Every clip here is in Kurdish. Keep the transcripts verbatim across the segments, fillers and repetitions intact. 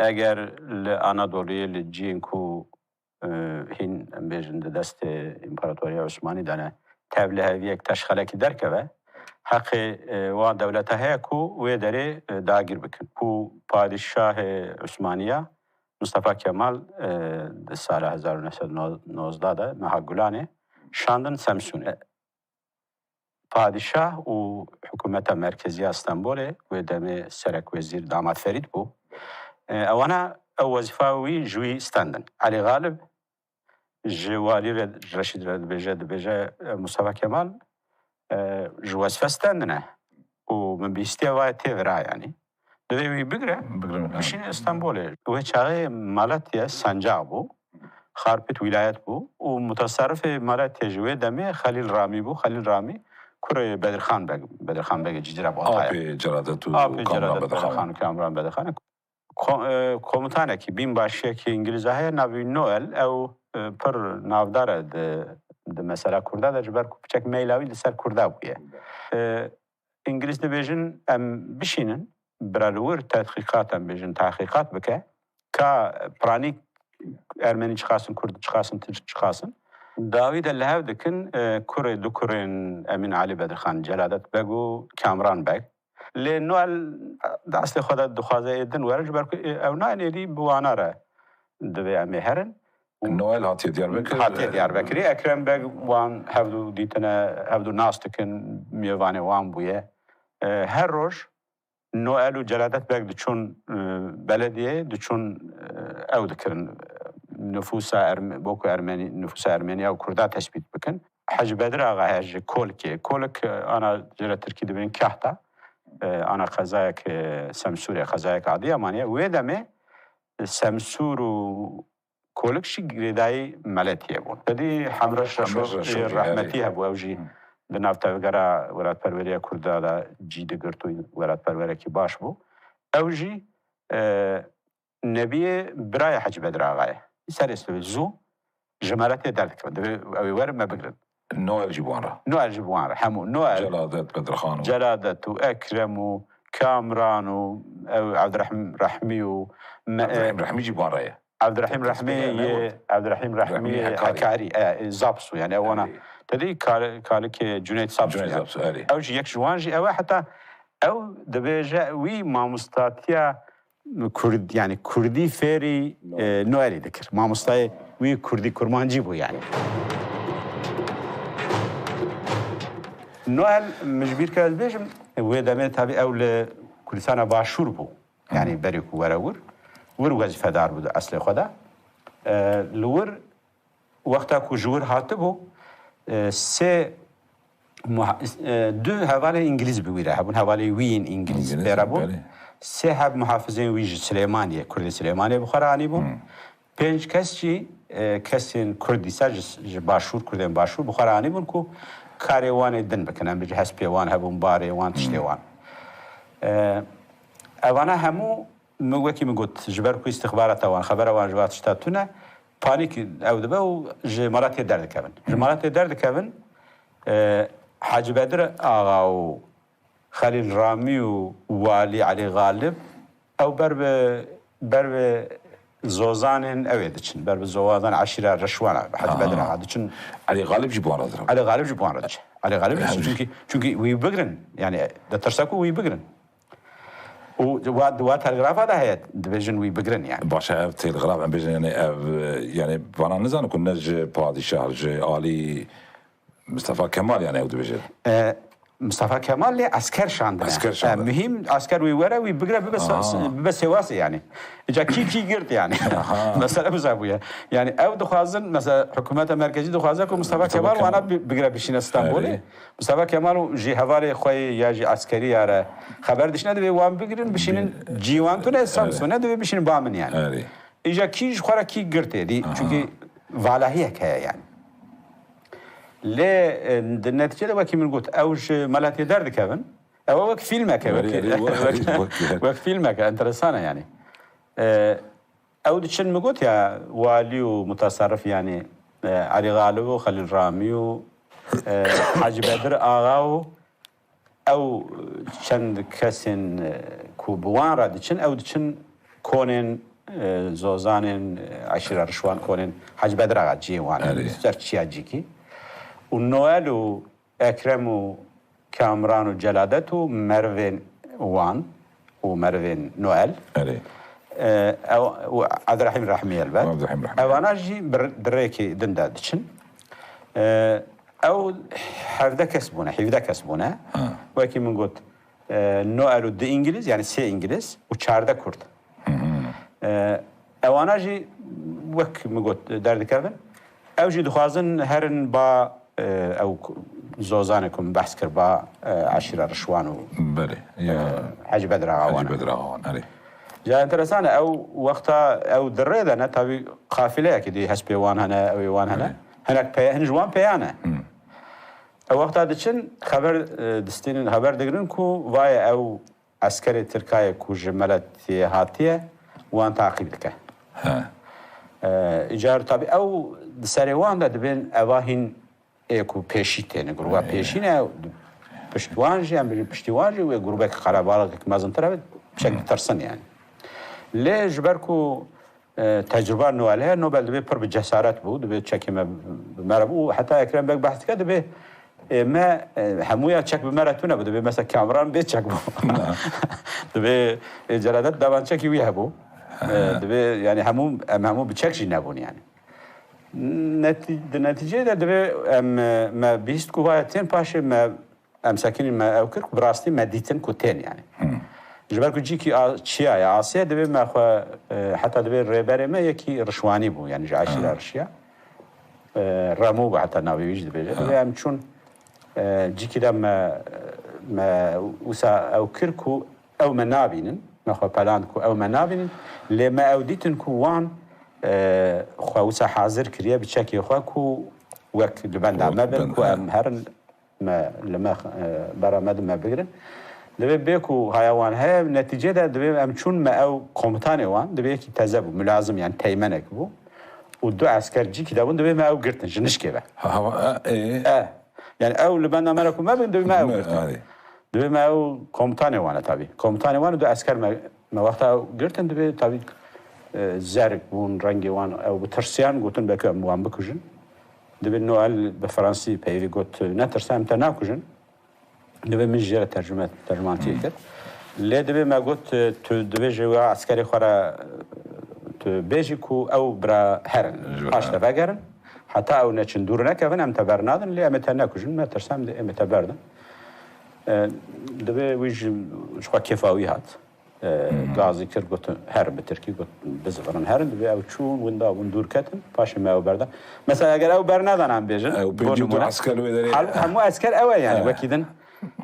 Eger li Anadoluyê, li cihên ku, e, hîn, em bêjin, di destê Împaratoriya Osmanî de ne, tevliheviyek, teşxelekî derkeve, heqê, e, wan dewleta heye ku wê derê, e, dagir bikin. Ku padîşahê Osmaniya Mustafa Kemal, e, di sala hezar û neh sed û nozdeh de, meha Gulanê, şandin Semsûn. E, padîşah û hikûmeta merkezî ya Stenbolê, wê demê serekwezîr Damat Ferîd bû. E, ewana ew wezîfa wî ji wî stendin. Elî Xalib ji walî re, Reşîd re dibêje, dibêje, e, Mustafa Kemal, e, ji wezîfe stendine û min bihîstiye, vaye tê vira, yanî. Divê wî bigire, Bigire, ha. bişîne Stenbolê. Wê çaxê Malatya sancax bû, Xarpêt wîlayet bû û mutasarrifê Malatya ji wê demê Xelîl Ramî bû. Xelîl Ramî kurê Bedirxan Beg, Bedirxan Begê Cîcira Baltaya. Apê Celadet û Apê Kamran Celadet Bedirxan. Bedirxan û Kamran Bedirxan. Ko-, e, komutanekî, bînbaşiyekî îngilîza heye, navê wî Noel, ew, e, pir navdar e di, di mesela kurda de, ji ber ku piçek meyla wî li ser kurda bûye. E, Îngilîz dibêjin, em bişînin, bira li wir tedqîqat, em bêjin, tehqîqat bike, ka piranî ermenî çiqas in, kurd çiqas in, tirk çiqas in. Dawî de li hev dikin, e, kurê, du kurên Emîn Alî Bedirxan, Celadet Beg û Kamran Beg. Lê Noel di eslê xwe de dixwaze ê din were, ji ber ku, e, ew nayên êdî bi wana re divê em ê herin. Noel hatiye Diyarbekir. Hatiye Diyarbekirê. Ekrem Beg wan hevdu dîtine, hevdu nas dikin, mêvanê wan bûye. E, her roj Noel û Celadet Beg diçûn, e, belediyeyê, diçûn, e, ew dikirin, e, nifûsa Erme-, boku Ermenî, nifûsa Ermenî ew Kurda tespît bikin. Hecî Bedir Axa heye ji Kolikê. Kolik, e, ana jê re tirkî dibêjin Kahta. E, ana qezayek, e, Semsûrê, qezayek Adiyamanê ye. Wê demê Semsûr û Kolik jî girêdayî Meletiyê bûn. Tedî Hemra Şaşo, Hemra Şaşo, e, rehmetî, erê, hebû. Ew jî Hı. di nav tevgera welatperweriya Kurda de cî digirt û welatperwerekî baş bû. Ew jî, e, nebiyê birayê Hecî Bedir Axayê. Serê sibê zû ji Meletiyê derdikevin. Divê ew ê werin me bigirin. Noel jî bi wan re. Noel jî bi wan re. Hemû Noel, Celadet, Bedirxan û Celadet û Ekrem û Kamran û ew Evdirehîm Rehmî û me-, Evdirehîm Rehmî jî bi wan re ye. Evdirehîm Rehmî Rehmî ye, Evdirehîm Rehmî Rehmî ye, Hekarî. Hekarî, e, e, Zaps û, yani, ew wana. Erê. Tedî kal-, kalikê Cüneyt Zaps û, Cüneyt yani. Zaps û, erê. Ew jî yek ji wan jî ew e, heta ew dibêje wî mamostatiya Kurd, yani Kurdî fêrî, e, Noelî dikir. Mamostayê wî Kurdî kurmancî bû yani. Noel, min ji bîr kir ez bêjim, wê demê tabî ew li Kurdistana Başûr bû. Yani berê ku were wir, wir wezîfedar bû di eslê xwe de. E, li wir Wexta ku ji wir hatibû, e, sê muha-, e, du hevalên îngilîz bi wî re hebûn, hevalê wî yên îngilîz, îngilîz, pê re bûn. Belê. Sê heb muhafizên wî ji Silêmaniyê, Kurdê Silêmaniyê bi xwe re anîbûn. Hmm. Pênc kes jî, e, kesên Kurd dîsa ji, ji Başûr, Kurdên Başûr bi xwe re anîbûn ku karê wan ê din bikin. Em bêjin hespê wan hebûn, barê wan, tiştê Hmm. wan. E, evana hemû Min, wekî min got, ji ber ku îstixbarata wan, xebera wan ji van tişta tune, panîk ew dibe û ji Malatiyê derdikevin. Ji Malatiyê derdikevin, e, Hacî Bedir Axa û Xelîl Ramî û Walî Elî Xalib, ew ber bi, ber bi zozanên ew ê diçin, ber bi zozan eşîra Reşwana, Hacî Aha. Bedir Axa diçin. Elî Xalib jî bi wan re diçin. Elî Xalib jî bi wan re diçin. Elî Xalib jî, Elî Xalib jî. Çunkî, çunkî wî bigrin, yani, ditirse ku wî bigrin. Û wa, di wa telgrafa de heye, dibêjin wî bigirin yani. Baş e, ev telgraf, em bêjin yani ev, yani vana nizane ku ne ji padîşah, ji alî Mustafa Kemal yani ew dibêje. E, Mustafa Kemal lê esker şandine. Esker şandine. E, muhîm esker wî were, wî bigire, bibe se-, Aha. bibe sêwasê yani. Îca kî kî girt yani. Aha. Mesele biza bûye. Yani ew dixwazin, mesela hikûmeta merkezî dixwaze ku Mustafa Mustafa Kemal Kemal. wana bi-, bigire bişîne Stenbolê. Erê. Mustafa Kemal û jî hevalê xwe yê ya jî eskerî ya re xeber dişine, divê wan bigirin, bişînin Bi-, cî wan tune, Samsunê, divê bişînin ba min yani. Erê. Îja kî ji xwe re kî girtê dî, Aha. çunkî valahiyek heye yani. Lê, e, di netîcede wekî min got, ew ji Meletiyê derdikevin, ew wek fîlmek e, Erê, wek, erê, wek, wek, wek, wek fîlmek e, enteresan e yani. E, Ew diçin, min got ya, walî û mutasarrif, yanî, e, Elî Xalib û Xelîl Ramî û, e, Hacî Bedir Axa û ew çend kesên, e, ku bi wan re diçin, ew diçin konên e, Zozanên, e, eşîra Rişwan Konên Hecî Bedraxa ciyê wan e. Erê. Ser çiya cîkî. Û Noel û Ekrem û Kamran û Celadet û merivên wan û merivên Noel. Erê. E, ew, û Abdurrahîm Rehmî elbet. Abdurrahîm Rehmî. Ewana jî bir, di rêkê din de diçin. E, ew hevdeh kes bûne, hevdeh kes bûne. Ha. Wekî min got, e, Noel û du îngiliz, yani sê îngiliz û çardeh kurd. E, ewana jî wek min got derdikevin. Ew jî dixwazin herin ba, e, ew ku-, Zozanê ku min behs kir ba, e, eşîra Rişwan û, Belê. Ya, e, Hecî Bedraxa wan. Hecî Bedraxa wan, erê. Ya enteresan e, ew wexta ew di rê de ne, tabî qafileyekî dî hespê wan hene, ew ê wan hene. Erê. Hinek peye, hin ji wan peya ne. Hmm. Ew wexta diçin, xeber, e, distînin, xeber digirin ku vaye ew eskerê Tirkayê ku ji Meletiyê hatiye, wan taqîb dike. He. E, îcar tabî ew di serê wan de dibên eva hîn ê ku pêşî têne, gruba He. pêşî ne, pişt wan jî, em bêjin piştî wan jî wê grubek qerebalixek mezintir hebe, çek ditirsin yani. Lê ji ber ku e, tecrûba Noelê heye, Nobel dibê pir bi cesaret bû, dibê çekê me bi me re bû. Heta Ekrem Beg behs dike, dibê, e, me, e, hemûya çek bi me re tune bû, dibê mesela Kamran bê çek bû. Dibê, e, Celadet davan çekî wî hebû. E, dibê, yani hemû, em hemû bi çek jî nebûn yani. Netî-, di netîceyê de dibê em, e, me bihîst ku vaya tên paşê me Em sekinîn me ew kir ku bi rastî me dîtin ku tên yani. Ji ber ku cîkî a-, çiya ye, asê ye, divê me xwe, e, heta divê rêberê me yekî rişwanî bû, yani ji eşîra rişiya. E, Remû bû heta navê wî jî dibêje. Divê em çûn, e, cîkî de me, me wisa ew kir ku ew me nabînin, me xwe peland ku ew me nabînin, lê me ew dîtin ku wan, e, xwe wisa hazir kiriye bi çekê xwe ku wek li benda me bin, ku em herin me li me, e, bera me di me bigirin. Divê bê ku haya wan heye, netîcê de divê em çûn me ew komutanê wan, divê yekî teze bû, mulazim yani teymenek bû. Û du esker cîkî de bûn, divê me ew girtin ji nişkê ve. Ha, ha, e, e. E, yani ew li benda me re ku me bin, divê me ew girtin. Divê me ew komutanê wan e tabî. Komutanê wan û du esker me, me wexta ew girtin, divê tabî, e, zerk bûn, rengê wan ew bi tirsiyan, gotin belkî em wan bikujin. Divê Noel bi fransî peyvî got, "Netirse, em te nakujin." Divê min jê re tercüme, tercümantiyê kir. Lê divê me got, "Tu divê ji we eskerê xwe re, tu bêjî ku ew bira herin. Paş de vegerin. Heta ew neçin dûr nekevin, em te bernadin, lê em ê te nekujin, me tirse em dê, em ê te berdin." E, divê wî ji, ji xwe kêfa wî hat. E, gazî kir, got, "Herin," bi tirkî got, "Bizivirin herin." Divê ew çûn, winda bûn, dûr ketin, paşê me ew berda. Mesela eger ew bernedana em bêjin, Ew pêncî bo nimûne, esker wê derê. Halbûk hemû esker ew e yani, He. wekî din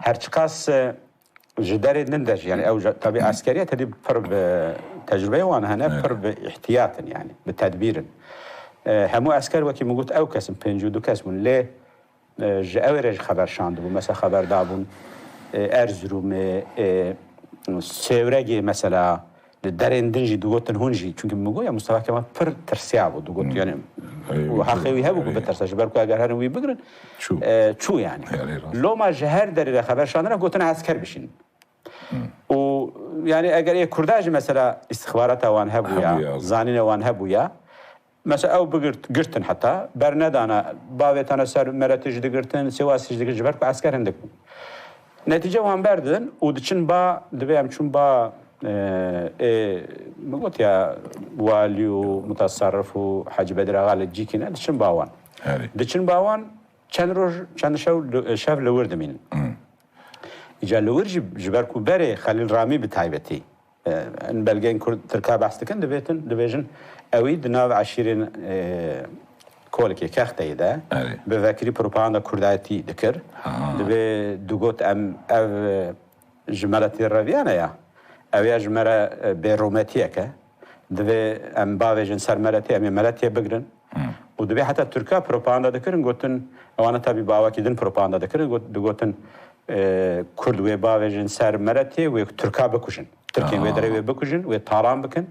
her çiqas, e, ji derê din de jî, yani ew ja-, tabî eskeriye tedî pir bi tecrübeyê wan hene, Evet. pir bi ihtiyat in yani, bi tedbîr in. E, hemû esker wekî min got ew kes in, pêncî û du kes bûn, lê e, ji ew re jî xeber şandibû. Mesela xeber dabûn, e, Erzurumê, e, Sêwregê mesela, li derên din jî digotin hûn jî. Çunkî min got ya Mustafa Kemal pir tirsiya bû. Digot yani, Ey, û wî heqê çû, wî hebû ku erê. bitirse. Ji ber ku eger herin wî bigirin, Erê, çû yani. Erê, rast. Loma ji her derê re xeber şandine gotin esker bişînin. Û yani eger ê Kurda jî mesela istixbarata wan hebûya, Hebûya. zanîne wan hebûya, mesela ew bigirt, girtin heta, bernedana, bavêtana ser Meretê jî digirtin, Sêwasê jî digirtin, ji ber ku esker hindik bûn. Netîce wan berdidin û diçin ba, divê em çûn ba, e, ê, min got ya, walî û mutasarrif û Hecî Bedir Axa li cîkî ne, diçin ba wan. Erê. Diçin ba wan, çend roj, çend şev, şev li wir dimînin. Îca li wir jî ji ber ku berê Xelîl Ramî bi taybetî, e, em belgeyên Kurd Tirka behs dikin, dibêtin, dibêjin, ewî di nav eşîrên, e, Kolikê Kexteyê de Erê. bi vekirî propaganda Kurdayetî dikir. Ha. Dibê digot em ev, e, ji me re tê reviyane ya. Ew ya ji me re, e, bêrûmetiyek e. Divê em bavêjin ser Meretê, em ê Meretê bigirin. Û divê heta Tirka propaganda dikirin, gotin, ewana tabî bi awakî din propaganda dikirin, got, digotin, e, Kurd wê bavêjin ser Meretê, wê Tirka bikujin. Tirkên wê Aa. derê wê bikujin, wê talan bikin.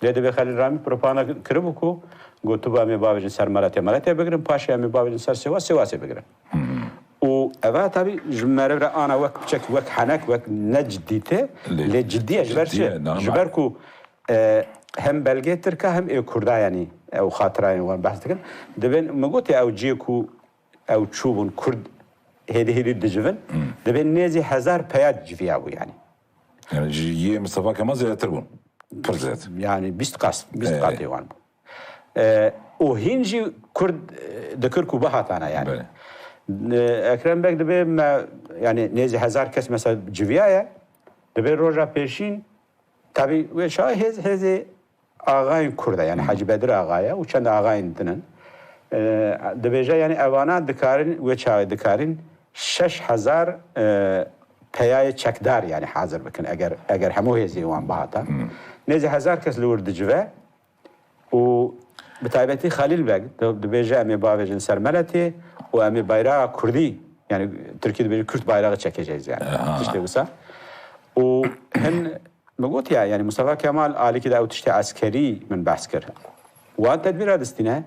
Lê divê Xelîl Ramî propaganda kiribû ku gotibû em ê bavêjin ser Meretê, Meretê bigirin, paşê em ê bavêjin ser Sêwas, Sêwasê bigirin. Û eva tabî ji meriv re ana wek piçek, wek henek, wek ne cidî tê, Lê lê cidî ye, ji ber cidî çi? ye, normal. Ji ber ku, e, hem belgê tirka hem ê kurda, yanî ew xatirayên wan behs dikin. Dibên, min gotiye ew ciyê ku ew çûbûn kurd hêdî hêdî dicivin, dibên nêzî hezar peya civiyabû yanî. Yani ji yê Mustafa Kemal zêdetir bûn. Pir zêdetir. Yani bîst qas, bîst qatê wan bû. E, û hîn jî kurd, e, dikir ku bihatana yani. Belê. E, Ekrem Beg dibê me, yani nêzî hezar kes mesela civiyaye, dibê roja pêşîn, tabî wê çaxê hêz, hêzê axayên kurd e, yani Hacî Bedir Axa ye û çend axayên din in. E, dibêje yani evana dikarin, wê çaxê dikarin şeş hezar, e, peyayê çekdar yani hazir bikin eger, eger hemû hêzê wan bihata. Nêzî hezar kes li wir dicive û bi taybetî Xelîl Beg di-, dibêje em ê bavêjin ser Meletê û em ê bayraxa kurdî, yani Tirkî dibêje Kürt bayrağı çekeceğiz yani. Tiştê wisa. Û hin min gotiye, yani Mustafa Kemal alîkî de ew tiştê eskerî min behs kir. Wan tedbîra distîne,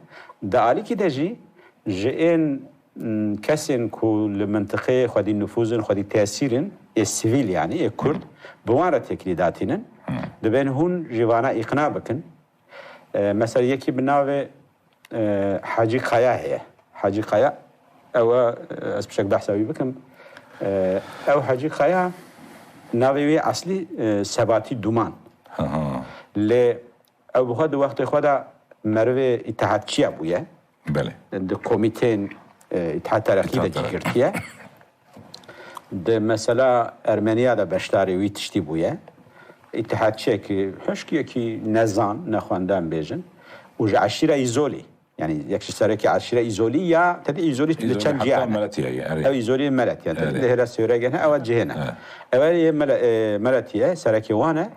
di alîkî de jî ji ên, m, kesên ku li mintiqeyê xwedî nifûz in, xwedî tesîr in, ê sivîl yani, ê kurd, bi wan re têkilî datînin. Dibên hûn jî vana îqna bikin. E, mesela yekî bi navê, e, Hacî Kaya heye. Hacî Kaya, ew e, ez pişek behsa wî bikim. E, ew Hacî Kaya navê wê eslî, e, Sebatî Duman. Lê ew bi xwe di wextê xwe de merivê îtihatçiya bûye. Belê. Di komîteyên, e, Îtihat Tereqî de Îtihat Tereqî. Cî girtiye. Di mesela Ermeniya de beşdarê wî tiştî bûye. Îtihatçiyekî, hişkiyekî nezan, nexwendan bêjin. Û ji eşîra Îzolî. Yani yek ji serekê eşîra Îzolî ya, tedî Îzolî li Îzolî çend heta ciya hene. Meletî ye, erê. Ew Îzolî Meletî ye. Tedî Erê. Li hêra Sêwreg hene, ew cihê ne. Evet. Ew ê Mele-, e, Meletî ye, serekê wan e.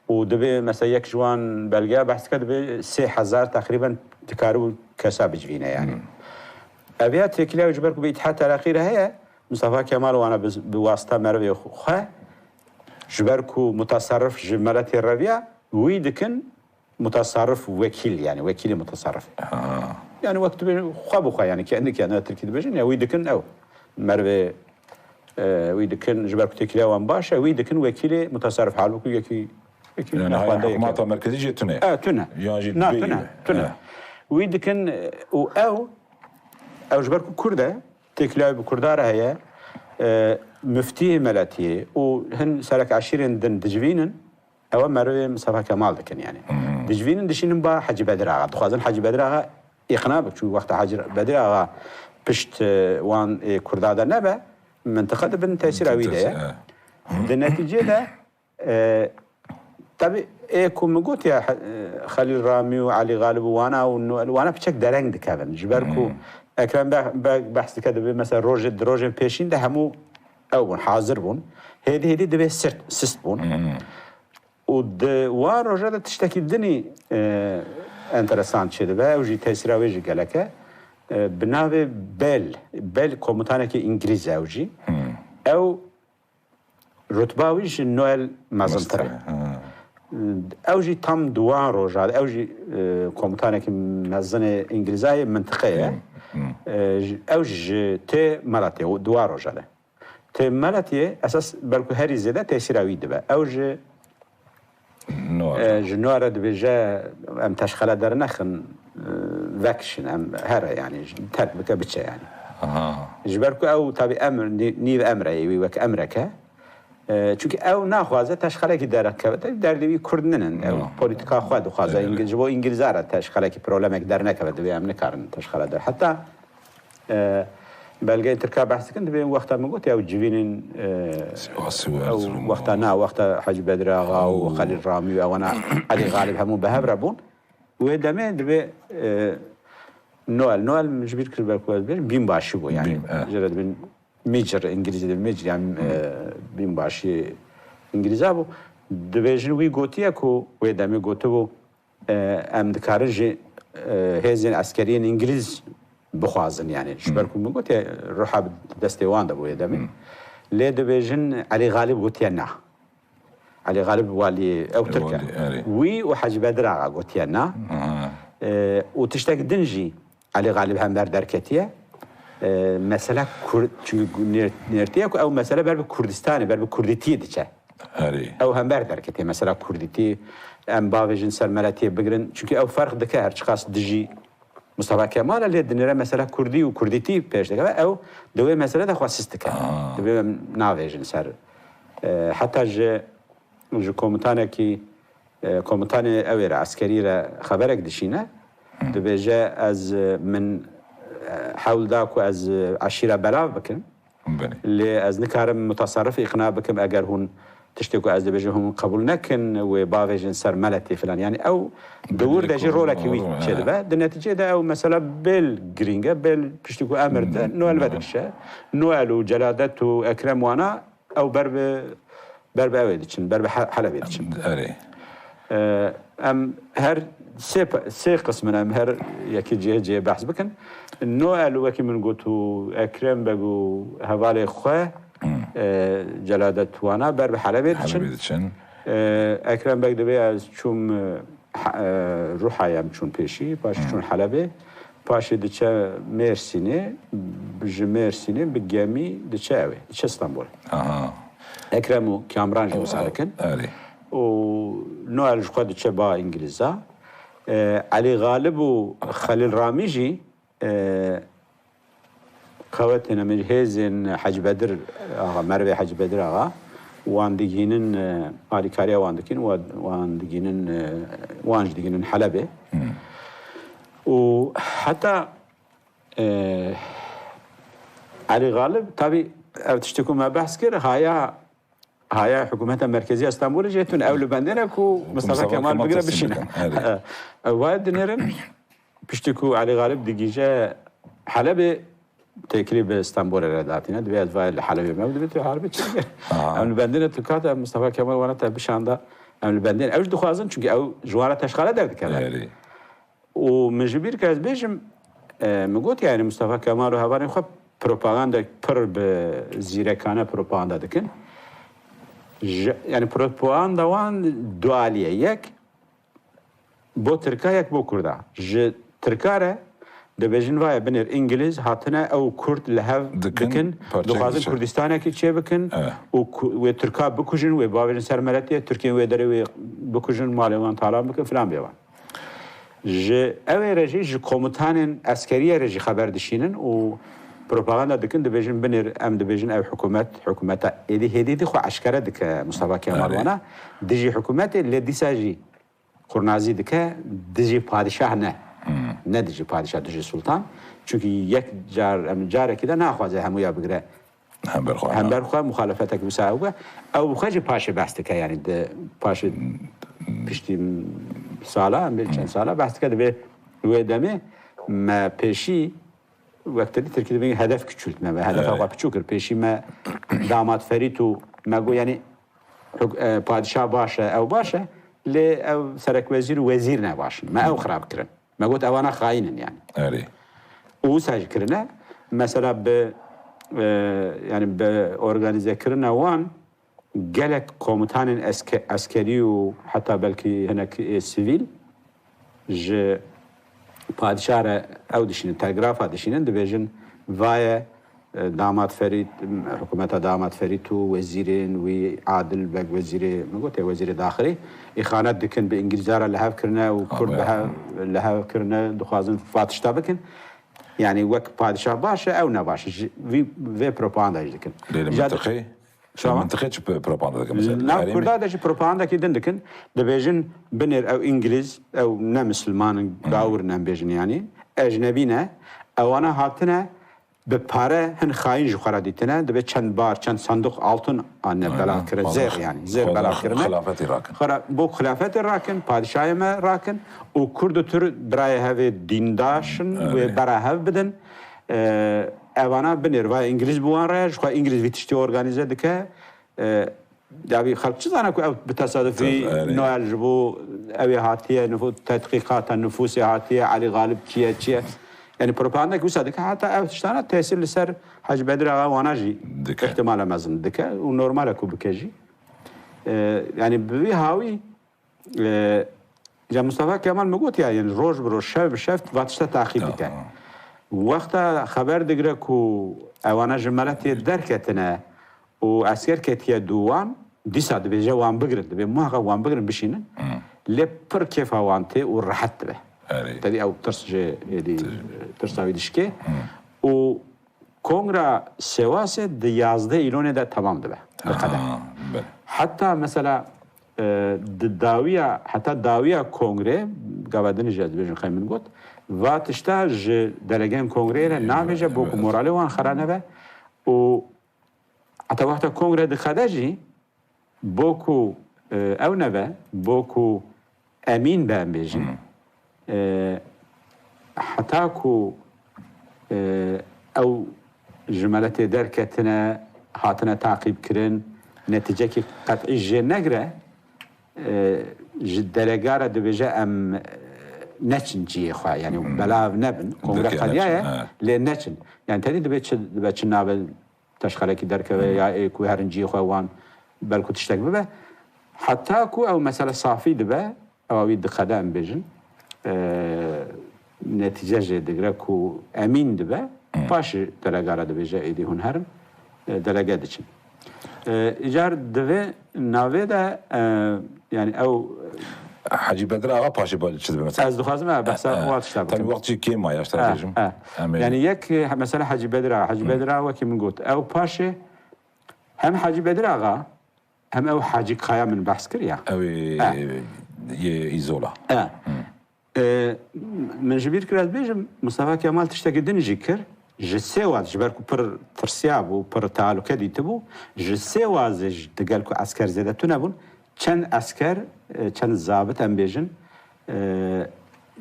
Û dibê mesela yek ji wan belgeya behs dike, dibê sê hezar teqrîben dikaribû kesa bicivîne yani. Ev ya têkiliya ji ber ku bi Îtihat Tereqî re heye, Mustafa Kemal wana bi, bi wasita merivê xwe, ji ber ku mutasarrif ji Meletê reviya, wî dikin mutasarrif wekîl, yani wekîlê mutasarrif. Yani wek tu bê xwe bi xwe, yani kendi kendine Tirkî dibêjin, ya wî dikin ew. Merivê, e, wî dikin, ji ber ku têkiliya wan baş e, wî dikin wekîlê mutasarrif, halbûkî yekî, yekî Yani hay nexwendeyek e. hikûmeta merkezî jê tune. E, tune. Yan jî Na, dibê tune, yî. tune. E. Wî dikin, e, û ew, ew ji ber ku Kurd e, têkiliyayê bi Kurda re heye, e, miftiyê Meletiyê û hin serek eşîrên din dicivînin, ew merivê Mustafa Kemal dikin yani. Dicivînin dişînin ba Hacî Bedir Axa. Dixwazin Hacî Bedir Axa îqna bik. Çünkü wexta Hacî Bedir Axa pişt, e, wan, e, Kurda de nebe, mintiqa di bin tesîra wî de ye. Tesîr, e. Di netîcê de, e, tabi ê ku min got ya, e, Xelîl Ramî û Elî Galib û wana û Noel wana piçek dereng dikevin. Ji ber ku Ekrem Be-, Be-, behs dike dibe mesela rojê, di rojên pêşîn de hemû ew bûn, hazir bûn. Hêdî hêdî dibe sirt, sist bûn. Û di wan roja de tiştekî dinî, e, enteresan çêdibe, ew jî tesîra wê jî gelek e. E, bi navê Bel, Bel komutanekî îngilîz e ew jî. Ew rutba wî ji Noel mezintir e. Ew jî tam di wan roja de, ew jî, e, komutanekî mezinê îngilîza yê mintiqe ye. E, ji, ew jî ji tê Meletê, di wan roja de. Tê Meletiyê, esas belku herî zêde tesîra wî dibe. Ew ji, No. e, ji nû re dibêje, em teşxele dernexin, e, vekişin, em here, yani, terk bike, biçe, yani. Aha. Ji ber ku ew, tabî, emr, nî-, nîv emre ye, wî wek emreke. E, çünkü ew naxwaze teşxelekî derkeve, te derdê wî Kurd ninin. Ew No. polîtika xwe dixwaze. Evet. Îngil-, ji bo Îngilîza re teşxelekî problemek dernekeve, dibê em nikarin teşxele der. Heta, e, belgeyên Tirka behs dikin, dibê wexta min got, ew civînên, e, Sivasî û ew Erzurum. wexta na, wexta Hacî Bedir Axa û Xelîl Ramî û ewana Elî Galib hemû bi hev re bûn. Wê demê dibê, e, Noel. Noel min ji bîr kir, belku ez bêjim, bînbaşî bû, yani. Bîn, e. Jê re dibin Major, îngilîzî de Major, yani, e, bînbaşî îngilîza bû. Dibêjin wî gotiye ku wê demê gotibû, e, em dikarin ji, e, hêzên eskeriyên îngilîz bixwazin, yani. Ji ber ku min gotiye, ruha bi destê wan de bû wê demê. Lê dibêjin Elî Galib gotiye na. Elî Galib walî ew Tirk e. Walî, erê. Wî û Hecî Bedir Axa gotiye na. Aha. E, û tiştek din jî Elî Galib hember derketiye. E, mesela Kurd, çünkü nêr-, nêrtiye ku ew mesele ber bi Kurdistanê, ber bi Kurdîtiyê diçe. Erê. Ew hember derketiye. Mesela Kurdîtî, em bavêjin ser meletiyê bigirin. Çunkî ew ferq dike her çiqas dijî Mustafa Kemal e, lê dinêre mesela kurdî û kurdîtî pêş dikeve, ew di wê mesele de xwe sist dike. Dibê em navêjin ser. E, heta ji, ji komutanekî, e, komutanê ew ê re, eskerî re xeberek dişîne. Dibêje ez, e, min, e, hewl da ku ez, e, eşîra belav bikim. Belê. Lê ez nikarim mutasarrif îqna bikim eger hûn tiştê ku ez dibêjim hûn qebûl nekin, wê bavêjin ser meletê filan. Yani ew di wir de jî rolekî wî çêdibe. Di neticeyê de ew mesela bêl girîng e, bêl piştî ku emir de Noel vedikişe. Noel û Celadet û Ekrem wana ew ber bi, ber bi ew ê diçin, ber bi He-, Helebê diçin. Erê. Ee, em her sê pe-, sê qism in, em her yekî cihê cihê behs bikin. Noel wekî min got û Ekrem Beg û hevalê xwe, e, Celadet wana ber bi Helebê diçin. Helebê diçin. E, Ekrem Beg dibê ez çûm, e, He-, e, Ruhayê em çûn pêşî, paşî çûn Helebê. Paşê diçe Mêrsînê, ji Mêrsînê bi gemî diçe ew ê, diçe Stenbolê. Aha. Ekrem û Kamran jî wisa dikin. Erê. Û Noel ji xwe diçe ba Îngilîza. E, Elî Xalib û Xelîl Ramî jî, e, qewetên em ê hêzên Hecî Bedir Axa, merivê Hecî Bedir Axa, wan digihînin, e, alîkariya wan dikin, wa-, wan digihînin, e, wan jî digihînin Helebê. Û heta, e, Elî Xalib, tabî ev tiştê ku me behs kir, haya, haya hikûmeta merkezî ya Stenbolê jê tune. Ew li bendê ne ku Mustafa Kemal bigire bişîne. Erê. E, ew wayê dinêrin, piştî ku Elî Xalib digihîje Helebê, têkilî bi Stenbolê re datîne. Divê ez vayê li Helebê me, divê tu harbi çi? Aha. Em li bendê ne tu kate Mustafa Kemal wana te bişanda. Em li bendê ne. Ew jî dixwazin, çunkî ew ji wan re teşxale derdikeve. Erê. Û min ji bîr kir ez bêjim, e, min got, yani Mustafa Kemal û hevalên xwe propagandek pir bi zîrekane propaganda dikin. Ji, yani propaganda wan du alî ye. Yek bo Tirka, yek bo Kurda. Ji Tirka re dibêjin vaye binêr Îngiliz hatine ew Kurd li hev dikin, dixwazin Kurdistanekî çê bikin û ku-, wê Tirka bikujin, wê bavêjin ser meletiyê, Tirkiyên wê derê wê bikujin, malê wan talan bikin, filan bêvan. Ji ew ê re jî, ji komutanên eskeriyê re jî xeber dişînin û propaganda dikin, dibêjin binêr, em dibêjin ev hikûmet, hikûmeta êdî hêdî dî xwe eşkere dike Mustafa Kemal wana. Dijî hikûmetê, lê dîsa jî qurnazî dike, dijî padişah ne. Ne dijî padişah, dijî sultan. Çunkî yek car, em carekî de naxwaze hemûya bigire. Hember xwe, hember xwe, muxalefetek wisa ew be. Ew bi xwe jî paşê behs dike, yani di paşê piştî sala, em bê çend sala behs dike, divê wê demê me pêşî, wek te dî Tirkî dibê hedef küçültme, me hedefa xwe piçûk kir. Pêşî me damat Ferît û me got, yani huk-, e, padişah baş e, ew baş e, lê ew serekwezîr û wezîr ne baş in. Me ew xirab kirin. Me got, ewana xayîn in yani. Erê. Û wisa jî kirine. Mesela bi, e, yani bi organîzekirina wan gelek komutanên eske-, eskerî û heta belkî hinek ê sivîl ji padişah re ew dişînin, telgrafa dişînin, dibêjin, vaye, e, damat Ferît, hikûmeta damat Ferît û wezîrên wî, Adil Beg wezîrê, min gotê wezîrê daxilî, îxanet dikin, bi Îngilîza re li hev kirine û Kurd bi hev, li hev kirine, dixwazin vatişta bikin. Yani wek padişah baş e, ew ne baş e. Ji vî, vê propaganda jî dikin. Lê li mintiqê, li mintiqê çi propaganda dikin mesela? Nav Kurda de jî propagandakî din dikin. Dibêjin binêr ew Îngilîz, ew ne misilman in, gawir ne em bêjin yani. Ecnebî ne. Ewana hatine bi pare hin xayîn ji xwe re dîtine. Dibê çend bar, çend sanduq altun anine belav kirin. Zêr yani. Zêr belav kirine. Xilafetê rakin. Xwe re bo xilafetê rakin, padişahê me rakin. Û Kurd û Tir birayê hevê dîndaş in, wê bera hev bidin. E, evana binêr, vay Îngilîz bi wan re, ji xwe Îngilîz vî tiştî organîze dike. E, ya vî xelk çi zane ku ew bi tesadufî Noel ji bo ew ê hatiye, nifû-, tedqîqata nifûsê hatiye, Elî Xalib kî ye, çi ye? Yani propagandek wisa dike, heta ew tiştana tesîr li ser Hecî Bedir Axa wana jî ihtimale mezin dike û normal e ku bike jî. E, yani bi vî hawî E, ya Mustafa Kemal min got ya, yani roj bi roj, şev bi şev va tişta taqîb dike. Wexta xeber digire ku ewana ji meletê derketine û esker ketiye dû wan, dîsa dibêje wan bigirin, dibê muhaqa wan bigirin bişînin. lê pir kêfa wan tê û rehet dibe. Erê. Tedî ew tirs jê êdî, tirsa wî dişkê. Û kongra Sêwasê di yazdeh îlonê de temam dibe. Diqede. Ha, belê. Heta mesela, e, di dawiya, heta dawiya kongrê, gava din jî ez dibêjim, qey min got, va tişta ji delegên kongreyê re nabêje, bo ku moralê wan xera nebe û heta wexta kongre diqede jî, bo ku, e, ew nebe, bo ku emîn be, em bêjin. E, heta ku, e, ew ji meletê derketine, hatine taqîb kirin, netîcekî qet'î jê negire, e, ji delega re dibêje em, e, neçin cihê xwe, yanî belav nebin, kongre qediyaye, lê neçin. Yanî tedî dibe çi, dibe çi nabe teşxerekî derkeve ya ê ku herin cihê xwe wan belku tiştek bibe. Heta ku ew mesele safî dibe, ewa wî diqede em bêjin, e, netîce jê digire ku emîn dibe, paşê delega re dibêje êdî hûn herin, e, delege diçin. E, îcar divê navê de, e, yanî ew Hecî Bedir Axa paşê ba-, çi dibe mesela? Ez dixwazim, e, behsa E, e. wa tişta Tabii bikim. Wextî kêm maye, ji te re E, bêjim. e. Em ê Yani yek, e, mesela Hecî Bedir Axa. Hecî Bedir Axa wekî min got. Ew paşê hem Hecî Bedir Axa, hem ew Hecî Kaya min behs kir ya. Ew ê E. yê Îzola. E. E, min ji bîr kir ez bêjim, Mustafa Kemal tiştekî din jî kir. Ji Sêwaz, ji ber ku pir tirsiyabû, pir tealuke dîtibû, ji Sêwazê ji, digel ku esker zêde tune bûn, çend esker, e, çend zabit em bêjin, e,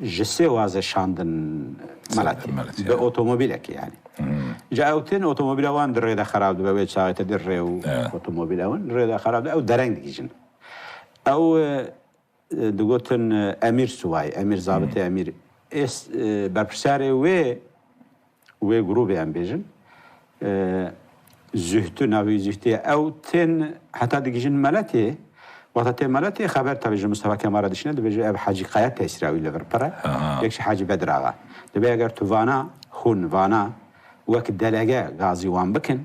ji Sêwazê şandin Meletê. Meletê, Bi ya. otomobîlekê yani. Hmm. Ca ew tên otomobîla wan di rê de xerab dibe, wê çaxê te di rê û Evet. otomobîla wan rê de xerab dibe, ew dereng digihîjin. Ew, e, e, digotin, e, Emîr Suway, Emîr Zabitê Hmm. Emîr. Ês, e, berpirsarê wê, wê grûbê em bêjin. E, Zühtü, navê Zühtüye. Ew tên heta digihîjin Meletê. Wexta tê Meletê xeber tabi ji Mustafa Kemal re dişine, dibêje ev Hecî Kaya tesîra wî li vir pir e. Aha. Yek ji Hecî Bedir Axa. Dibê eger tu vana, hûn vana, wek delege gazî wan bikin,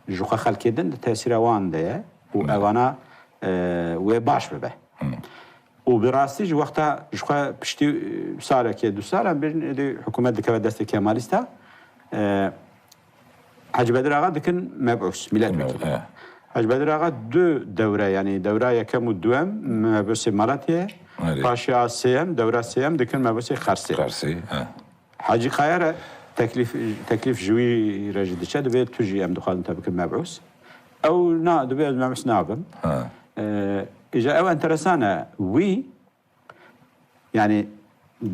ji xwe xelkê din di tesîra wan de ye û Hmm. evana, e, wê baş bibe. Hmm. Û bi rastî ji wexta ji xwe piştî, e, salekê, du sal em bêjin, êdî hikûmet dikeve destê Kemalîsta, e, Hecî Bedir Axa dikin mebûs, milletvekili. Mebûs, he. Hecî Bedir Axa du dewre, yani dewra yekem û duem mebûsê Malatya, Erê. paşê a sêyem, dewra sêyem dikin mebûsê Xersê. Xersê, he. Hacî Kaya re teklîf, teklîf ji wî re jî diçe, dibê tu jî em dixwazin te bikin mebûs. Ew na, dibê ez mebûs nabim. Ha. Ee, îja ew enteresan e. Wî, yani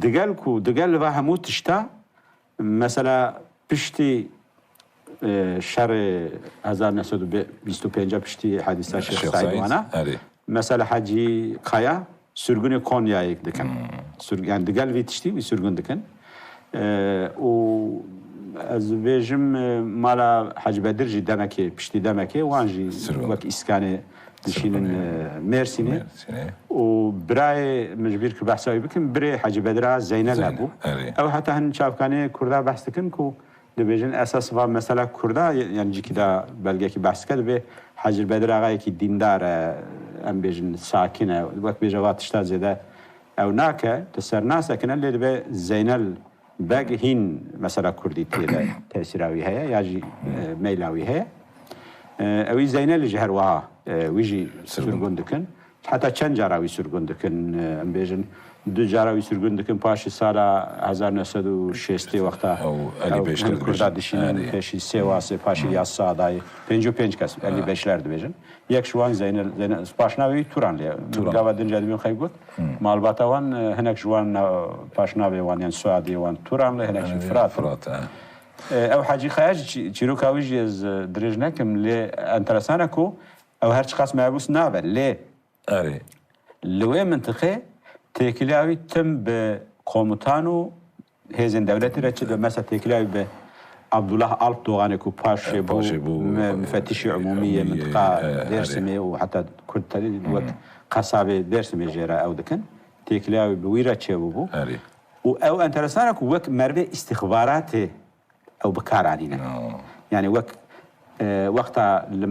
digel ku, digel va hemû tişta, mesela piştî, e, şerê hezar neh sed û bîst û pênc piştî hadîsa Şêx Şêx Saîd Saîd, wana, erê. Mesela Hacî Kaya, sürgünê Konyayê dikin. Hmm. Sür-, yani digel vî tiştî wî sürgün dikin. Ee, û ez bêjim, e, mala Hacî Bedir jî demekê, piştî demekê, wan jî Sürgün. wek îskanê dişînin, Sürgünê. e, Mêrsînê. Mêrsînê. Û birayê min ji bîr kir behsa wî bikim, birê Hacî Bedir a Zeynel Zeynel, hebû. erê. Ew heta hin çavkanê Kurda behs dikin ku Dibêjin esas va mesela Kurda, yani cîkî de belgekî behs dike, dibê Hecî Bedir Axayekî dîndar e, em bêjin sakin e, wek bêje va tişta zêde ew nake, di ser nasekine, lê dibe Zeynel Beg hîn mesela Kurdî tê de tesîra wî heye, ya jî, e, meyla wî heye. E, ewî Zeynelî jî her wiha, e, wî jî Sirgûn. sirgûn dikin. Heta çend cara wî sirgûn dikin, em bêjin, du cara wî sirgûn dikin, paşê sala hezar neh sed û şêstê wexta Ew Elî ew Beşler hin Kurda dibêjin. dişînin, Erê. pêşî Sêwasê, paşê Hmm. Yassadayê, pêncî û pênc kes, Elî Ha. Beşler dibêjin. Yek ji wan Zeynel, Zeynel, paşnavê wî Turan lê. Turan. Gava din jî dibîn xey got, Hmm. malbata wan, e, hinek ji wan na-, paşnavê wan, yani soyadê wan Turan lê, hinek jî Erê, Firat. Firat, ha. E, ew Hacî Kaya jî çî-, çîroka wî jî ez, e, dirêj nekim, lê enteresan e ku ew her çiqas mebûs nabe, lê Erê. Li wê mintiqê têkiliya wî tim bi komutan û hêzên dewletî re çi dibe? Mesela têkiliya wî bi Abdullah Alpdoğanê ku paşê bû Paşê bû, me-, e, mufettîşê umûmî yê umûmî yê, mintiqa e, erê. Dêrsimê û heta Kurd tenê Hmm. wek qesabê Dêrsimê jê re ew dikin. Têkiliya wî bi wî re çêbûbû. Erê. Û ew enteresan e ku wek merivê îstixbaratê ew bi kar anîne. No. Yani wek, e, wexta li,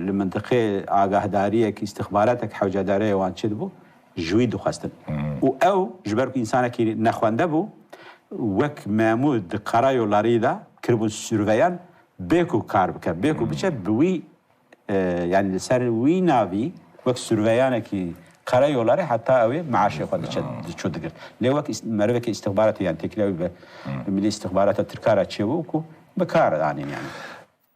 li mintiqê agahdariyek, îstixbaratek hewcedariyê wan çêdibû, ji wî dixwestin. Û ew ji ber ku însanekî nexwende bû, wek memûr di Karayollarî de kiribûn surveyan, bê ku kar bike, bê ku biçe bi wî, e, yanî li ser wî navî wek surveyanekî Karayollarî heta ew ê meaşê xwe diçe, diçû digirt. Lê wek îst-, merivekî îstixbaratê, yanî têkiliya wî bi milî îstixbarata Tirka re çêbû ku bi kar anîn yanî.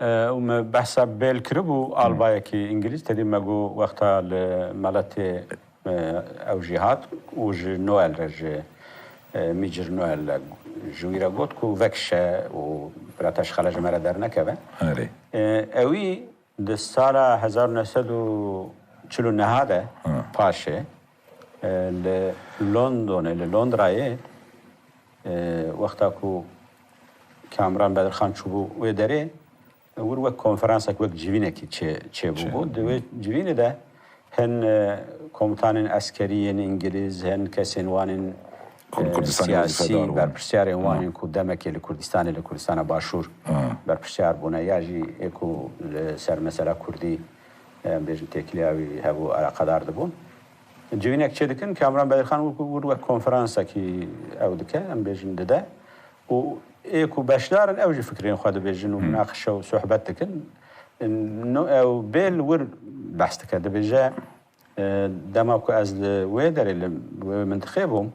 E, û me behsa Bêl kiribû, albayekî îngilîz, tedî me got wexta li meletê, e, ew jî hat û ji Noel re, ji, e, Mîcir Noel re ji wî re got ku vekişe û birata ji xela ji me re dernekeve. Erê. E, ewî di sala hezar û neh sed û çil û neh de paşê, e, li Londonê, li Londrayê, e, wexta ku Kamran Bedirxan çûbû wê derê, wir wek konferansek, wek civînekî çê-, çêbûbû. Çê. Di wê civînê de hin, e, komutanên eskerî yên îngilîz, hin kesên wan ên, Kur-, e, Kurdistanê siyasî, wezîfedar bûn. Berpirsiyarên wan ên ku demekê li Kurdistanê, li Kurdistana Başûr berpirsiyar bûne, ya jî ê ku li ser mesela Kurdî, e, em bêjin têkiliya wî hebû, eleqedar dibûn. Civînek çêdikin, Kamran Bedirxan wir, wir wek konferansekî ew dike, em bêjin dide. Û ê ku beşdar in, ew jî fikrên xwe dibêjin û münaqeşe û sohbet dikin. No, ew bê li wir behs dike, dibêje, e, dema ku ez li wê derê, li wê mintiqê bûm,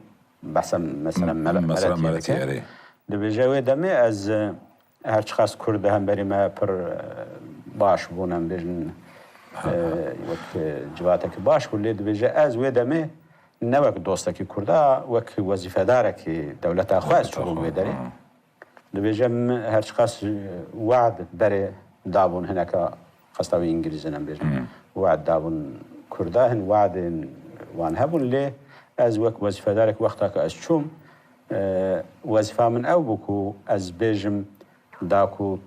behsa mesela Mele-, Mesela Meletiyê Meletiyê, dike. Erê. Dibêje wê demê ez, e, her çiqas Kurd di hemberî me pir, e, baş bûn, em bêjin, e, wek, e, civatekî baş bû, lê dibêje ez wê demê ne wek dostekî Kurda, wek wezîfedarekî dewleta xwe ez çûbûm wê derê. Dibêje min her çiqas, e, we'd berê dabûn hineka, qesta wî îngilîzin em bêjin. We'd dabûn Kurda, hin we'dên wan hebûn, lê ez wek wezîfedarek wexta ku ez çûm, e, wezîfa min ew bû ku ez bêjim, da ku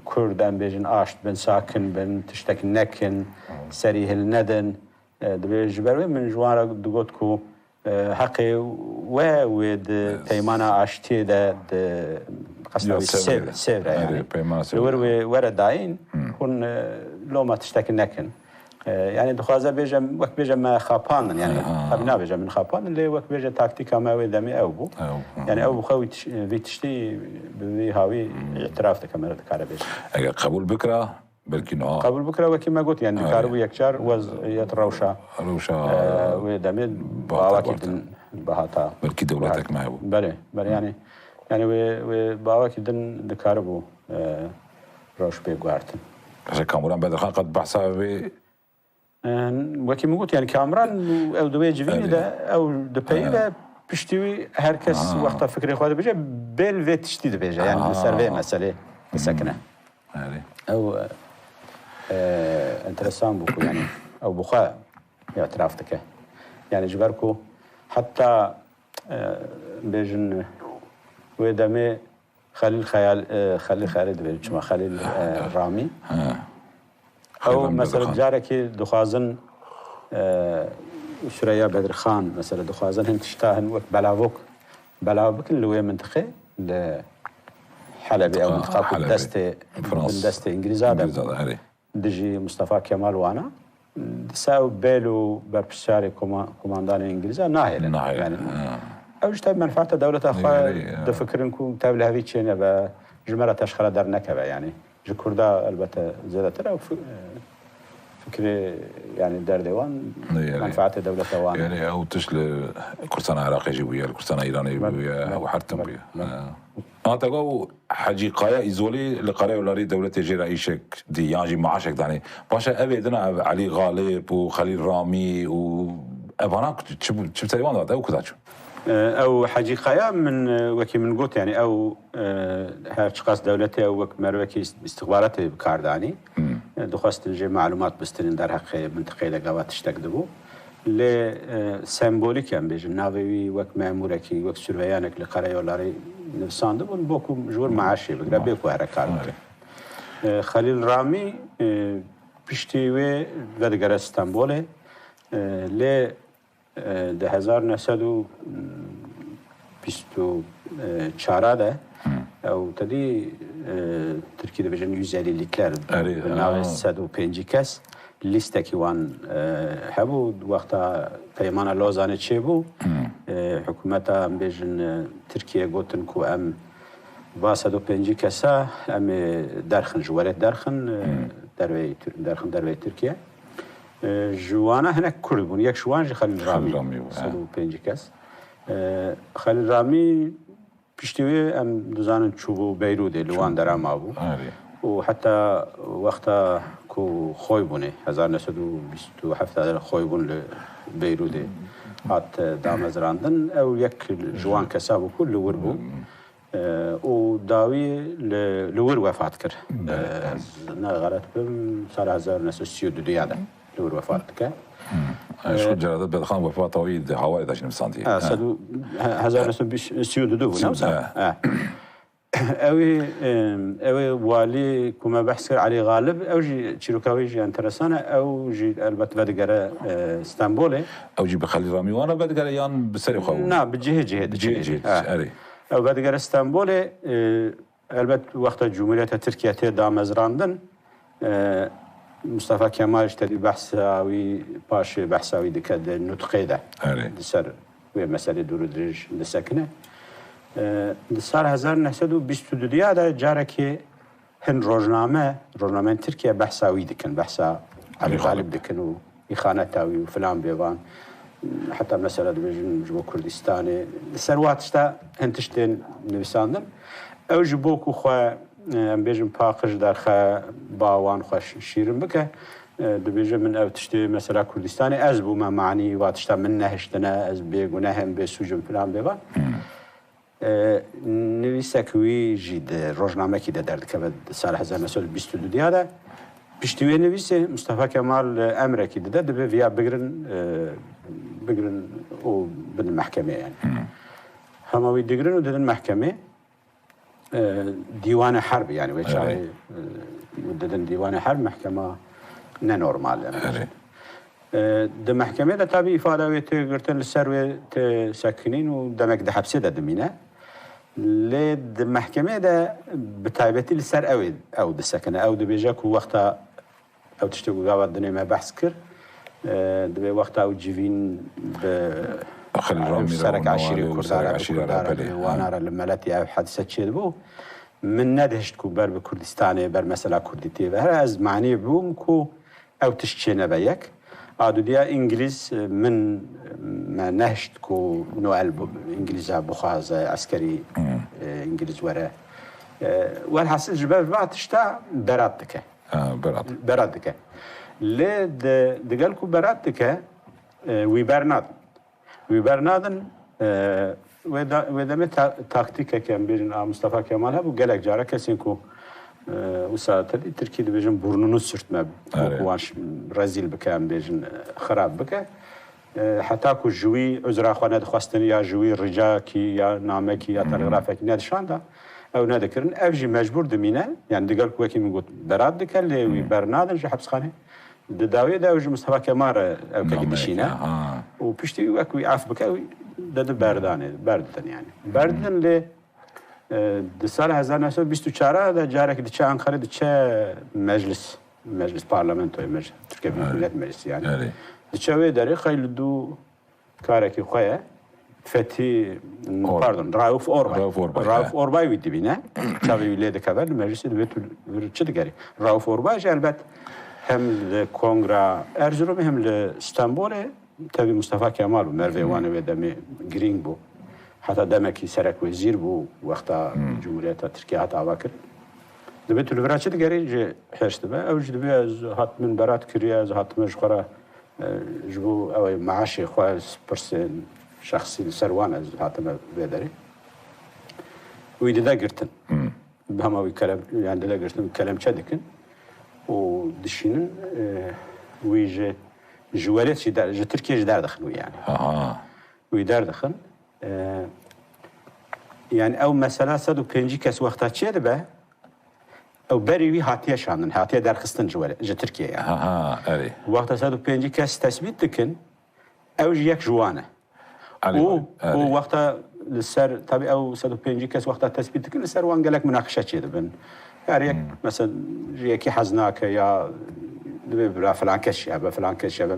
Kurd, em bêjin, aşt bin, sakin bin, tiştek nekin, serî hilnedin. E, dibê ji ber wê min ji wan re digot ku, e, heqê we wê di peymana aştiyê de, di qesta wî Sêv-, Sêvre, yanî. Li wir wê were dayîn, hûn, e, loma tiştek nekin. E, yanî dixwaze bêje, wek bêje me xapandin, yanî tabii nabêje min xapandin, lê wek bêje taktîka me wê demê ew bû. Yanî ew bi xwe wî tiş-, vî tiştî bi vî hawî îtiraf dike, me re dikare bêje. Eger qebûl bikira, belkî niha. Qebûl bikira, wekî me got, yanî dikaribû yekcar weziyet rewşa, rewşa, e, wê demê bawakî din bihata. Belkî dewletek me hebû. Belê, belê, yanî, yanî wê, wê bawakî din dikaribû, e, rewş bê guhertin. Mesela Kamuran Bedirxan qet behsa wê Wekî min got, yani Kamran ew di wê civînê de, ew dipeyive, piştî wî her kes wexta fikrê xwe dibêje, bêl vê tiştî dibêje. Yani li ser vê meselê disekine. Ew, e, enteresan bû ku yani ew bi xwe îtiraf dike. Yani ji ber ku heta, e, bêjin wê demê Xelîl Xeyal, e, Xelîl Xeyalî dibêjin, çima Xelîl, e, Ramî. Ew mesela carekî dixwazin, e, Süreyya Bedirxan, mesela dixwazin hin tişta hin wek belavok belav bikin li wê mintiqê, li Helebê, ew mintiqa ku destê, bin destê Îngilîza de bû. Dijî Mustafa Kemal wana, disa ew bêl û berpirsiyarê koma-, komandanê Îngilîza nahêlin. Nahêlin, yani, ha. Ew ji tev menfaata dewleta xwe difikirin ku tev li hevî çê nebe, ji me re teşxera dernekeve, yani. Ji Kurda elbette zêdetir ew fi-, fikrê, yani, derdê wan, menfaatê dewleta wan. Yani, ew tişt li Kurdistana Iraqê jî bûye, li Kurdistana Îranê bûye, ew her tim bûye. Ha. Hate ku Hecî Kaya Îzolî li Karayollarî dewletê jê re îşek dî yan jî maaşek danê. Paşa ev ê dina ev Elî Xalib û Xelîl Ramî û evana çi, çi bi ser wan date, ew kuda çûn? E, ew Hecî Kaya min, e, wekî min got, yani ew, e, her çiqas dewletê ew wek mervekî îst-, îstixbaratê bi kar danî. E, dixwestin jê malumat bistinin derheqê mintiqê de gava tiştek dibû. Lê, e, sembolîk em bêjin, navê wî wek memûrekî, wek surveyanek li Karayollarî nivisandibûn, bo ku ji wir maaşê bigire, bê ku here kar bike. E, Xelîl Ramî, e, piştî wê vedigere Stenbolê, e, lê, e, di hezar neh sed û bîst û çar de ew tedî, e, tirkî dibêjin yüz elli likler, bi navê sed û pêncî kes, lîstekî wan e, hebû. Wexta Peymana Lozanê çêbû, e, hikûmeta, em bêjin, e, Tirkiye gotin ku em va sed û pêncî kesa em ê derxin, ji werêt derxin, e, derveyî Tir-, derxin derveyî Tirkiye. E, ji wana hinek Kurd bûn. Yek ji wan jî Xelîl Ramî, Xelîl Ramî bû, he. Sed û pêncî kes. E, Xelîl Ramî piştî wê em dizanin çûbû Beyrûdê, li wan dera mabû. Erê. Û heta wexta ku xoy bûnê, hezar neh sed û bîst û heft de xoy bûn li Beyrûdê hat, e, damezrandin. Ew yek ji wan kesa bû ku li wir bû. E, û dawî li, li wir wefat kir. Belê. E, ez ne xelet bim, sala hezar neh sed û sî û du de li wir wefat dike. Hmm. E, ji xwe cerade Bedxan wefata wî di hawarê de jî nivîsandiye. Ha, sed û, he, hezar neh sed û sî û du bû, ne wisa? He. He. Ew ê, em, ew ê walî ku me behs kir, Elî Xalib, ew jî çîroka wî jî enteresan e. Ew jî elbet vedigere, e, Stenbolê. Ew jî bi Xelîl Ramî wana vedigere yan bi serê xwe bû? Na, bi cihê cihê diçe. Cihê cihê diçe, erê. Ew vedigere Stenbolê, e, Elbet wexta Cumhuriyeta Tirkiye tê damezrandin, e, Mustafa Kemal ji tevî behsa wî, paşê behsa wî dike di nutqê de. Erê. Di ser wê meselê dûr û dirêj disekine. E, di sal hezar neh sed û bîst û du de carekê hin rojname, rojnameyên Tirkiye behsa wî dikin, behsa Elî Elî Xalib. Xalib dikin û îxaneta wî û filan bêvan. Heta mesela dibêjin ji bo Kurdistanê. Li ser wa tişta hin tiştên nivîsandin. Ew ji bo ku xwe, e, em bêjin paqij derxe, ba wan xwe şi-, şîrin bike. E, dibêje min ew tiştê mesela Kurdistanê ez bûme manî wa tişta min nehiştine, ez bêguneh im, bêsûc im filan bêvan. E, nivîsek wî jî di rojnamekî de derdikeve di sala hezar neh sed û bîst û du de. Piştî wê nivîsê Mustafa Kemal, e, emrekî dide, dibe viya bigirin, e, bigirin û bidin mehkemê yani. Hema wî digirin û didin mehkemê. E, dîwanê herb yani wê çaxê, e, didin dîwanê herb, mehkema ne normal yani. E, di mehkemê de tabî îfada wê tê girtin, li ser wê tê sekinîn û demek di hepsê de dimîne. Lê di mehkemê de bi taybetî li ser ew ê, ew disekine. Ew dibêje ku wexta ew tiştê ku gava dinê me behs kir, e, dibê wexta ew civîn bi Xelîl Ramî re serek û eşîrê Newalê û Kurda serek re, bi eşîrê re, Kurda re, belê, bi wana re li meletî ev hedise çêdibû. Min nedihişt ku ber bi Kurdistanê, ber mesela Kurdîtiyê ve here ez manî bûm ku ew tişt çênebe yek. A dudiya Îngilîz, e, min, me nehişt ku Noel bu-, Îngilîza bixwaze, eskerî, e, Îngilîz were. E, welhasil ji ber va tişta berat dike. Ha, berat. Berat dike. Lê di, digel ku berat dike, e, wî bernadin. Wî bernadin, e, wê da-, wê demê ta-, taktîkeke em bêjin a Mustafa Kemal hebû, gelek cara kesên ku, e, wisa tevî Tirkî dibêjin burnunu sürtme, wekî wan ş-, rezîl bike, em bêjin, e, xirab bike. E, heta ku ji wî uzra xwe nedixwestin ya ji wî ricakî ya namekî ya telegrafekî nedişanda, ew nedikirin. Ev jî mecbûr dimîne, yani digel ku wekî min got berat dike, lê wî bernadin ji hepsxanê. Di dawiyê de ew ji Mustafa Kemal re ew kekî dişîne. Û piştî wî wek wî ef bike, wî didin berdanê, berdidin yani. Berdidin lê, e, di sala hezar neh sed û bîst û çar de carek diçe Ankarê, diçe meclis, meclis parlamentoyê, meclis, Türkiye Büyük Millet Meclisi yani. Diçe wê derê xeylî dû karekî xwe ye. Fethi, pardon, Rauf Orbay. Rauf Orbay, Rauf Orbay wî dibîne. Çavê wî lê dikeve, li meclisê dibê tu vir çi digerî. Rauf Orbay jî elbet hem li Kongra Erzurumê hem li Stenbolê tevî Mustafa Kemal bû. Mervê wan ê wê demê girîng bû. Heta demekî serek wezîr bû wexta Cumhuriyeta Tirkiye hat avakirin. Dibê tu li vira çi digerî ji hêrs dibe. Ew jî dibê ez hat min berat kiriye, ez hatime ji xwe re E, ji bo ew ê maaşê xwe, pirsên şexsî li ser wan ez hatime vê derê. Wî dide girtin. Bi hema wî kelem-, yani dide girtin, kelemçe dikin û dişînin, e, wî ji, ji welêt jî der, ji Tirkiye jî derdixin wî yani. Aha. Wî derdixin. E, yani ew mesela sed û pêncî kes wexta çêdibe, ew berî wî hatiye şandin, hatiye derxistin ji were, ji Tirkiye yani. Ha, ha, erê. Wexta sed û pêncî kes tesbît dikin, ew jî yek ji wan e. Erê, û, erê. Û wexta li ser, tabî ew sed û pêncî kes wexta tesbît dikin, li ser wan gelek munaqişe çêdibin. Her yek, mesela, ji yekî hez nake ya Divê bila filan kes jî hebe, filan kes jî hebe,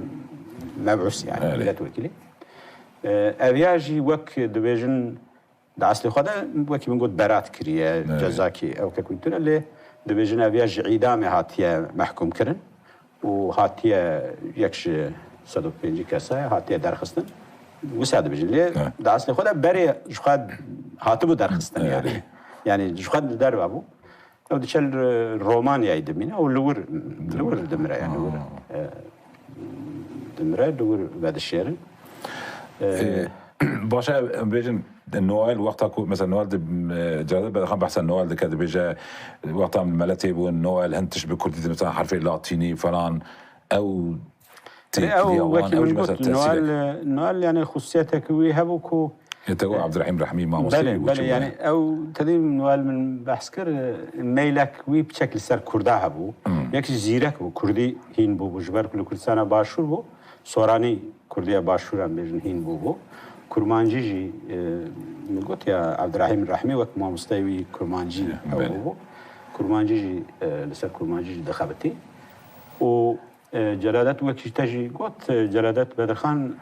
mebûs yani, Erê. Milletvekili. E, ev ya jî wek dibêjin, di eslê xwe de wekî min got berat kiriye, Erê. Cezakî ew kek wî tune, lê dibêjin ev ya ji îdamê hatiye mehkûm kirin û hatiye yek ji sed û pêncî kesa hatiye derxistin. Wisa dibêjin. Lê Erê. Di eslê xwe de berê ji xwe hatibû derxistin Erê. Yani. Yani ji xwe li derve bû. Ew diçe li Romanyayê dimîne û li wir, li wir dimire yani, li wir, e, dimire, li wir vedişêrin. E, Ee, baş e, em bêjin, Noel, wexta ku, mesela Noel di, e, Celadet Bedirxan behsa Noel dike, dibêje, wexta em li mele tê bûn, Noel, hin tişt bi kurdî, mesela herfê latînî falan, ew Lê ew têkiliya wan, wekî ew min jî got, mesela tesîrek. Noel, Noel yani xususiyeteke wî hebû ku Yê te got Abdurrahîm Rehmî, mamosteyê Belê, got belê, çi yani bûye? Ew tedî Noel min behs kir, meylek wî piçek li ser Kurda hebû. Hmm. Yek jî zîrek bû, Kurdî hîn bûbû, ji ber ku li Kurdistana Başûr bû, Soranî Kurdiya Başûr em bêjin hîn bûbû. Kurmancî jî, e, min got ya Abdurrahîm Rehmî wek mamosteyê wî Kurmancî Ya, ew belê. Bûbû. Kurmancî jî, e, li ser Kurmancî jî dixebitî. Û E, Celadet wekî te jî got, e, Celadet Bedirxan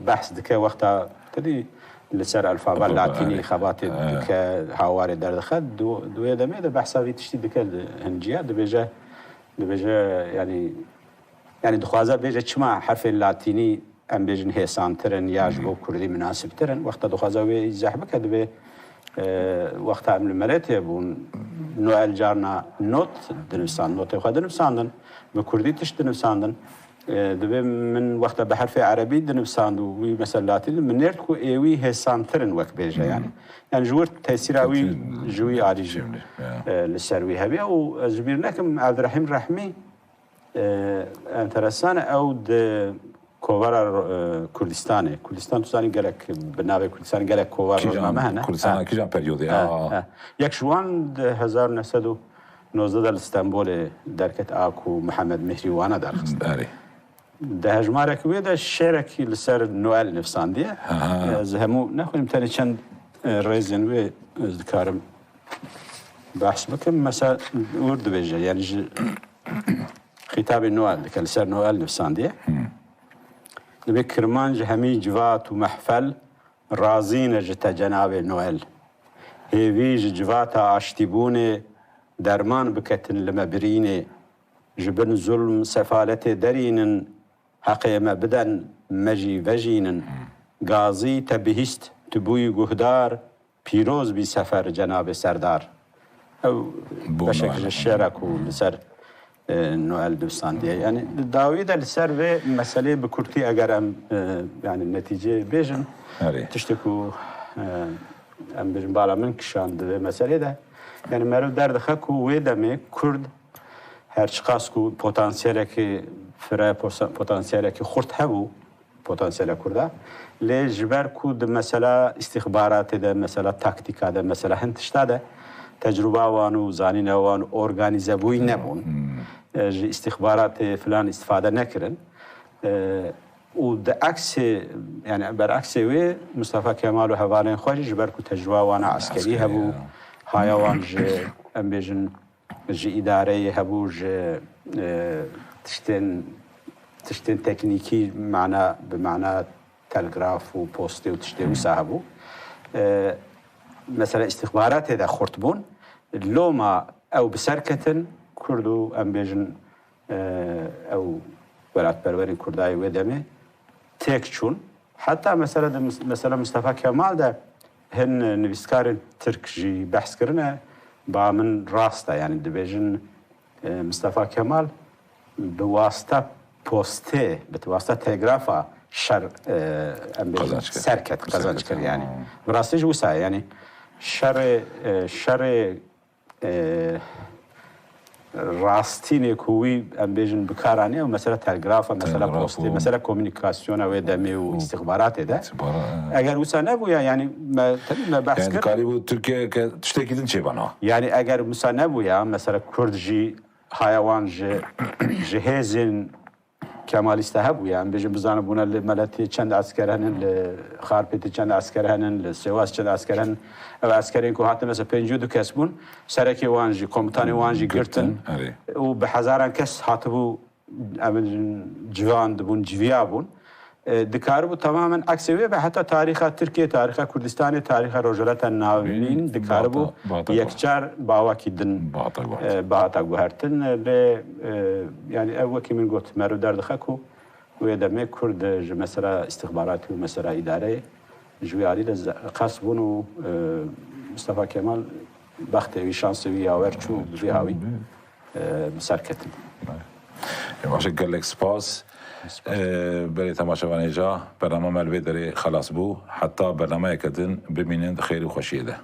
behs dike wexta tedî li ser alfabe Alfabe, latînî erê. Xebatê E. Dike, hawarê derdixe. Di, di wê demê de behsa vî tiştî dike di hinciya, dibêje, dibêje, yani, yani dixwaze bêje çima herfên latînî em bêjin hêsantir in ya ji bo kurdî minasibtir in. Wexta dixwaze wê îzah bike, dibê, e, wexta em li merê tê bûn, Noel carna not dinivîsand, notê xwe dinivîsandin, bi kurdî tişt dinivîsandin. E, dibê min wexta bi herfê erebî dinivîsand û wî mesela latîn, min nêrt ku ê wî hêsantir in wek bêje yani. Yani ji wir tesîra wî, Tesîr ji wî alî jî, Şimdi, ya. E, li ser wî hebiya û ez ji bîr nekim Evdirehîm Rehmî, E, enteresan e, ew di kovara, e, Kurdistanê. Kurdistan, tu zanî, gelek bi navê Kurdistanê gelek kovar, Kîjan, rojname hene. Kurdistana Ha. Kîjan periyodê? Ha, Aa. Ha. Yek ji wan di hezar neh sed û nozdeh de li Stenbolê derket, a ku Mihemed Mihrî wana derxist. Erê. Di hejmarek wê de şerekî li ser Noel nivîsandiye. Ha. Ez hemû nexwînim, tenê çend, e, rêzên wê ez dikarim behs bikim. Mesela, wir dibêje, yani ji Xîtabê Noel dike, li ser Noel nivîsandiye. Hmm. Dibê Kirmanc hemî civat û mehfel razî ne ji te cenabê Noel. Hêvî ji civata aştîbûnê derman biketin li me birînê. Ji bin zulm, sefaletê derînin, heqê me biden, me jî vejînin. Hmm. Gazî te bihîst, tu bûyî guhdar, Pîroz bî sefer cenabê serdar. Ew Bo beşek Noel. Ji şêra ku li ser, e, Noel nivîsandiye. Yani di dawî de li ser vê meseleyê bi kurtî eger em, e, yani netîceyê bêjin, Erê. Tiştê ku, e, em bêjin bala min kişand di vê meseleyê de. Yani meriv derdixe ku wê demê Kurd her çiqas ku potansiyelekî fire, posa-, potansiyelekî xurt hebû, potansiyela Kurda. Lê ji ber ku di mesela îstîxbaratê de, mesela taktîka de, mesela hin tişta de tecrûba wan û zanîna wan organîzebûyî nebûn. Hmm. E, ji îstîxbaratê filan îstifade nekirin. E, û di eksê, yani bereksê wê Mustafa Kemal û hevalên xwe jî ji ber ku tecrûba wana eskerî Eskerî, hebû, ya. Haya wan ji, em bêjin, ji îdareyê hebû, ji, e, tiştên, tiştên teknîkî, mana, bi mana telgraf û postê û tiştê wisa hebû. E, mesela îstîxbaratê de xurt bûn. Loma ew bi ser ketin, Kurd û em bêjin, e, ew welatperwerên Kurdayê wê demê têk çûn. Heta mesela de, mesela Mustafa Kemal de hin nivîskarên Tirk jî behs kirine, ba min rast e, yani dibêjin, e, Mustafa Kemal bi wasta postê, bi wasta telgrafa şer, e, em bêjin, Qazanç kir. Ser ket, Ser qazanç ket, kir yani. Ha. Bi rastî jî wisa ye, yani şerê, e, şerê, e, rastînê ku wî, em bêjin, bi kar aniye, mesela telgrafa, mesela Telgraf postê, û mesela komunîkasyona wê demê û û îstixbaratê de. Îstixbara-, e. Eger wisa nebûya, yani me, tevî me behs Yani kir. Dikarîbû Tirkiye ke tiştekî din çêbana. Yani eger wisa nebûya, mesela Kurd jî haya wan ji, ji hêzên Kemalîste hebûye. Em bêjin, bizanin bûne li Meletiyê çend esker henin, li Xarpêtê çend esker henin, li Sêwas çend esker henin. Ev eskerên ku hatin mesela pêncî û du kes bûn, serekê wan jî, komutanê wan jî girtin. Girtin, erê. Û bi hezaran kes hatibû em civan dibûn, civiya bûn. E, dikaribû tamamen eksê wê be, heta tarîxa Tirkiye, tarîxa Kurdistanê, tarîxa Rojhilata Navîn dikaribû yekcar bi awakî din bihata guhertin. E, bihata guhertin. E, lê, e, yani ev wekî min got, meriv derdixwe ku wê demê Kurd ji mesela îstixbaratî û mesela îdareyê ji wî alî de qas bûn û, e, Mustafa Kemal bextê wî, şansê wî yawer çû, bi vî hawî, e, bi ser ketin. Ê, baş e, gelek spas. Spas. E, belê temaşevanê ca, bernama me li vê derê xelas bû. Heta bernameyeke din bimînin di xêr û xweşiyê de.